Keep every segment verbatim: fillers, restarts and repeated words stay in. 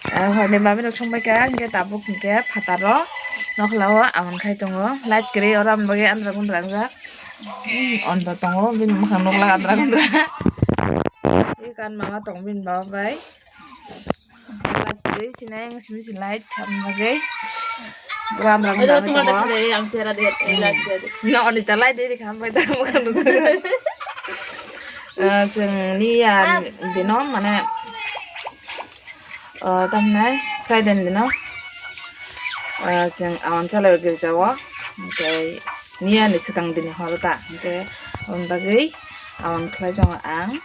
Ah, horni mami rok songbai kha, hingke tabuk hingke phataro nokla o awan khai tongo. Light kwrwi oro aboni bagwi andra gundra wngjak. Onda tongo, bini mwkhang nukla andra gundra. Ui kan mama tongo bini baba bai. Light kwrwi sinai wngwi simi se light aboni bagwi. Pura andra gundra wngwi tongo. No, oni ta light de, de kham bai ta mwkhang nukjak. Ah, chwng ni ya dino mane O, tamhinai Friday ni dino, o, chwng awan chalai o girja o, hwnkhe miya ni swkang dini horo ta, hwnkhe aboni bagwi awan khlai tongo ang.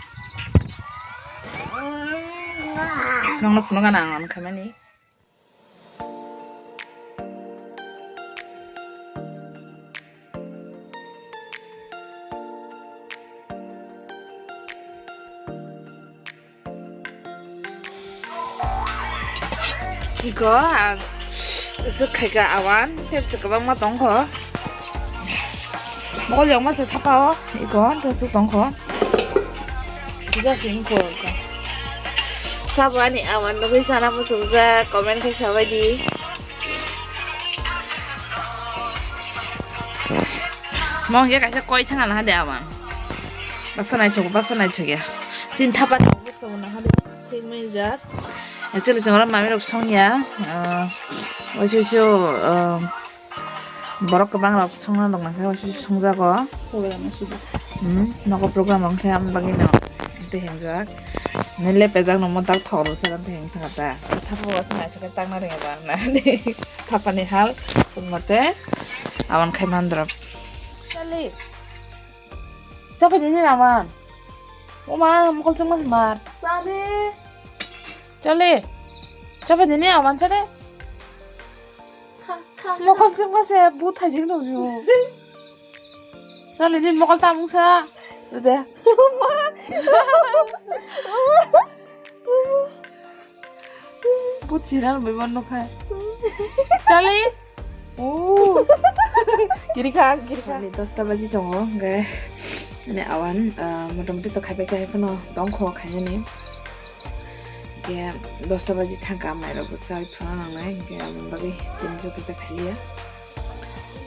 Nokno phunukgana ang awan khaimani. Iko ang swk khaika awan, tei bwswk kwbangma tongkho. Mokol yokma se thapa o, iko tei swk tongkho. Just iko, iko. Sabo ani awan nugwi sana muchungjak, comment khe sabai di. Mong ya kaisa koi thang ala hade awan. Baksa naithok, baksa naithok ya. Sin thapa thang bwskango na hade. Thik mai jak. Actually, chwng oro mami rok song ya. Ah, waisi waisi o, ah, borok kwbang rok songna rok nang khe waisi waisi songjago. Program sudu. Hmm, nogo program rok khe am bagwi no. Tei hingjak. Nile pejak no mo tak thok rok se tei hing thang ta. Thapa waisa naithok khe tangna ringa ba na. Thapani hal, mate, awan khai mandrop. Chali. Chapai dini awan. Oma, mokol changma mar. Chali. Chali. Chapai dini awan chale. Mokol changma se bu thaijing dong ju. Chali ni mokol tamung sa. De. Bu chiral bai mano khai. Chali. Oh. Kiri kha, kiri kha. Ani dosta baji tongo, hwnkhe ani awan, ah, motamoti to khaipai khe hai phano tongkho khainani. Hwnkhe dosta baji thangkha, mairok bo chawi thuna nangnai, hwnkhe aboni bagwi tini joto ta khailiya.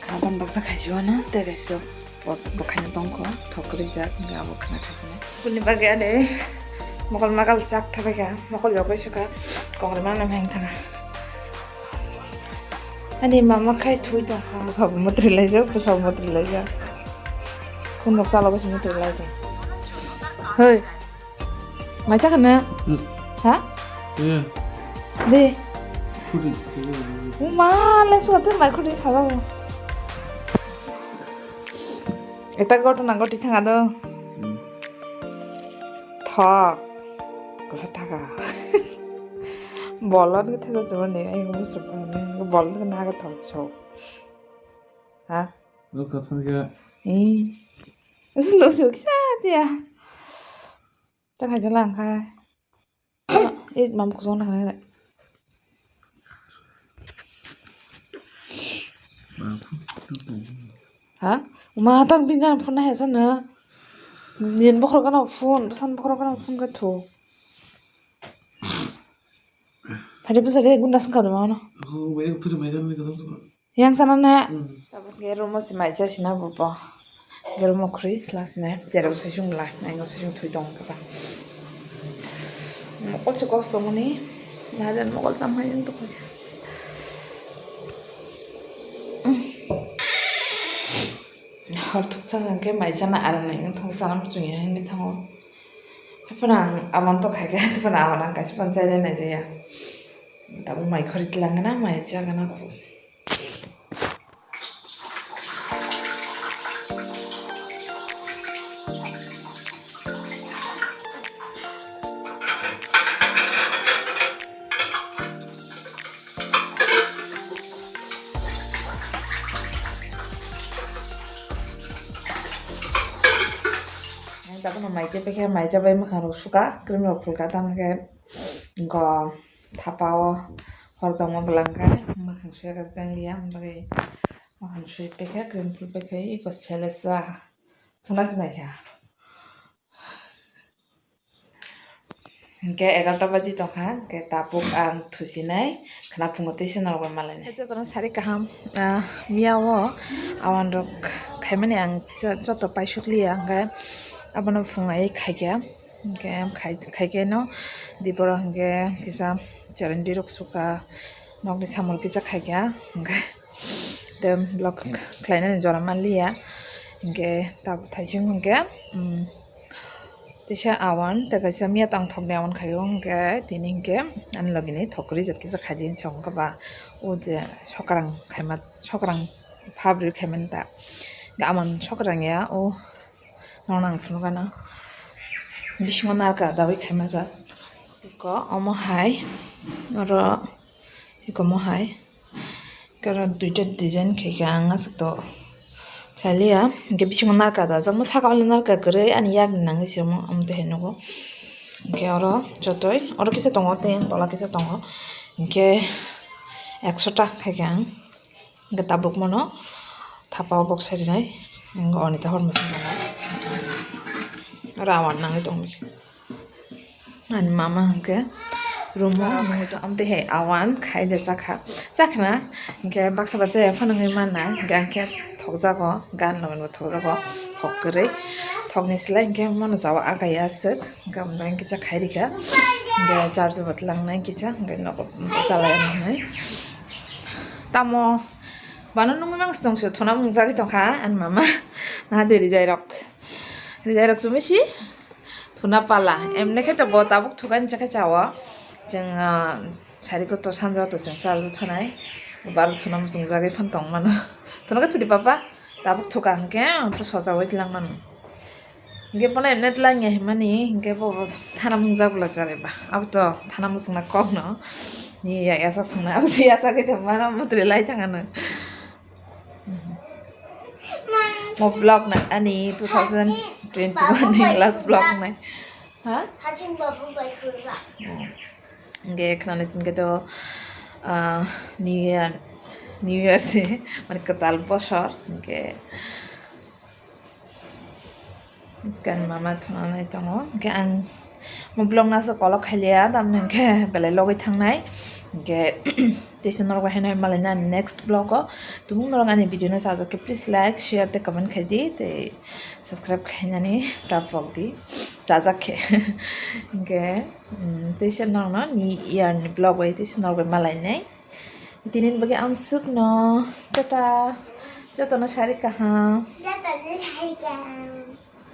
Kha ban baksa khaisio ano, tei kaisa. Bo, bo khaina tongkho, thok kwrwi jak, hwnkhe abo khna khaisina. Bini bagwi ani mokol makal chak thabai kha, mokol yogwi sukha, kongri manwi meng thangkha. Ani mama khai thui tongkha. Bwsabo motri laijak, bwsabo motri laijak. Phone rok chalogwi se motri laijak. Hoi. Mai chakha na? Hmm. Ha? Eh. De. Khudi, khudi. Uma, le suka te mai khudi sajago. Ekta ghotona ghoti thanga do. Hmm. Thok. Kosa thaka. Bolon ke thesa tu ni, ai musuk ni. Bolon ke naga thok so. Ha? Lo kathon ke. Eh. Sendo so kisa dia. Ta khai jalan khai. Eh, mam kusong na khai. Ha? Ma tang pinggan phone na hesa na. Nien bokhorok gana phone, bwsani bokhorok gana phone khe thu. Phadi bwsa de gunda sing kadu mano. Oh, wei tu mai jan ni kasam. Yang sana na. Hmm. Tabuk ge room o si mai cha sina bo bo. Ge room o khri tla sina. Jera bo sesung la. Nai go sesung thui tong kata. Mokol se kosto mani. Na jan mokol tam hai jeng to koi. Hor thuk thang khe mai chana aram nai wng thang chana muchung ya hwnwi thango. Haphano ang aman to khai khe, haphano aman ang kaisa phan chai lai nai jaya. Tabuk mai khori tlang gana, mai cha gana khu. Ang tabukno mai cha paikha, mai cha bai mwkhang rok suka, cream rok phulka, tamo khe wngkha thapa o hor tongma bwlang khe mwkhang suya khe tang lia, wng bagwi mwkhang sui paikha, cream phul paikha, eko selesa thangna se naikha. Hingke egarota baji tongkha, hingke tabuk ang thusinai khwna phungo tei se norok bai malainai. Jotono sari kaham, ah, miya o awan rok khaimani ang kisa joto paisuk liya, hingke abono phungai khaikha, hingke khai, khaikhe no diporo hingke kisa cherendi rok suka nokni samung kisa khaikha, hingke te vlog khlainani jora manliya, hingke tabuk thaising hingke, um, Teisa awan, tei kaisa miya tang thokni awan khaio, hwnkhe tini hwnkhe ani logini thok kwrwi jat kisa khaidi hinwi sa hwnkhe ba o je sokrang khaima, sokrang phabri khaimani ta. Hwnkhe awan sokrang ya o norok nang phunukgana bisingo narwkha dawi khaima jak. Eko omo hai oro. Eko mo hai. Khe oro duita design khaikha ang aswk to khailiya. Hwnkhe bisingo narwkha dajak, mo saka o narwkha kwrwi ani yakni nangwi se omo, omo twi hai nugo. Hwnkhe oro jotoi, oro kisa tongo, tei tola kisa tongo. Hwnkhe ekso ta khaikha ang. Hwnkhe tabuk mono thapa o box sarinai. Hwnkhe oni ta hor mwsang tongo. Oro awan nangwi tongwi. Ani mama hwnkhe room o nungwi tong, amtwi hai awan khai de chakha, chakhna hwnkhe baksa baksa ya phano wngwi manna, hwnkhe ang khe thokjago, gan logi bo thokjago, thok kwrwi, thokni slai hwnkhe mano jawa akai aswk, hwnkhe amtwi hwnkhe cha khai rikha, hwnkhe charge bo twlangnai kisa, hwnkhe nogo bwsa lai hinwi tamo bano nungwi mangsi tongse thuna mungjagwi tongkha ani mama, naha de rijai rok, rijai rok chumui si. Thuna pala, emne khe to bo tabuk thukani chakhe chao. Chwng, ah, sari kotor sanja to chwng charwjak thanai. Baro thuna muchungjagwi phan tong mano. Thuna khe thudi papa, tabuk thuka hwnkhe, ampro sojaui tlang mano. Hwnkhe bono emne tlang ya himani, hwnkhe bo, bo thana mungjak bwla chari ba. Abo to thana muchungna kok no. Ni ya, ya sak sungna, abo to ya sak khe to mano, mutri lai thang ano. Mo vlog na ani two thousand twenty-one ni last vlog na. Ha? Haching babu bai thulba. Hingke khwnani simi khe to, ah, New Year, New Year se, mane kwtal bosor, hingke kan mama thunanai tongo. Hingke ang mo vlog na se kolok khailiya, tamni hingke belai logoi thangnai. Hingke teisa norok bai haino malai na next vlog o. Tumung norok ani video no sajak khe please like, share tei comment khai di. Tei subscribe khainani ta pok di. Chajak khe. Hingke, mm, teisa norok no New Year ni vlog bai teisa norok bai malai nai. Tini ni bagwi amsuk no. Tata. Jotono sari kaham. Jotono sari kaham.